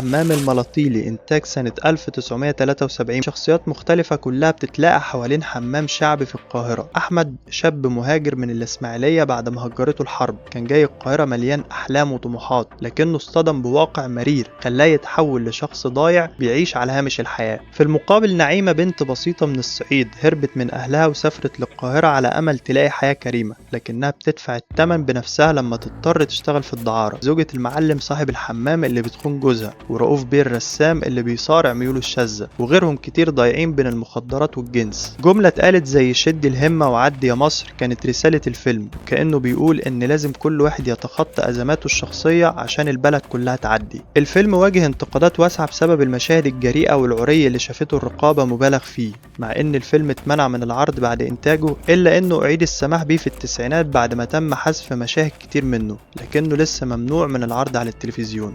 حمام الملاطيلي إنتاج سنة 1973. شخصيات مختلفة كلها بتتلاقى حوالين حمام شعبي في القاهرة. أحمد شاب مهاجر من الإسماعيلية بعد ما هجرته الحرب، كان جاي القاهرة مليان أحلام وطموحات، لكنه اصطدم بواقع مرير خلاه يتحول لشخص ضايع بيعيش على هامش الحياة. في المقابل نعيمة بنت بسيطة من الصعيد هربت من أهلها وسافرت للقاهرة على أمل تلاقي حياة كريمة، لكنها بتدفع الثمن بنفسها لما تضطر تشتغل في الدعارة. زوجة المعلم صاحب الحمام اللي بتخون جوزها، ورؤوف بيه الرسام اللي بيصارع ميوله الشاذة، وغيرهم كتير ضايعين بين المخدرات والجنس. جملة اتقالت زي شد الهمة وعدي يا مصر كانت رسالة الفيلم، كأنه بيقول إن لازم كل واحد يتخطى أزماته الشخصية عشان البلد كلها تعدي. الفيلم واجه انتقادات واسعة بسبب المشاهد الجريئة والعري اللي شافته الرقابة مبالغ فيه، مع إن الفيلم اتمنع من العرض بعد إنتاجه، إلا إنه أعيد السماح بيه في التسعينات بعد ما تم حذف مشاهد كتير منه، لكنه لسه ممنوع من العرض على التلفزيون.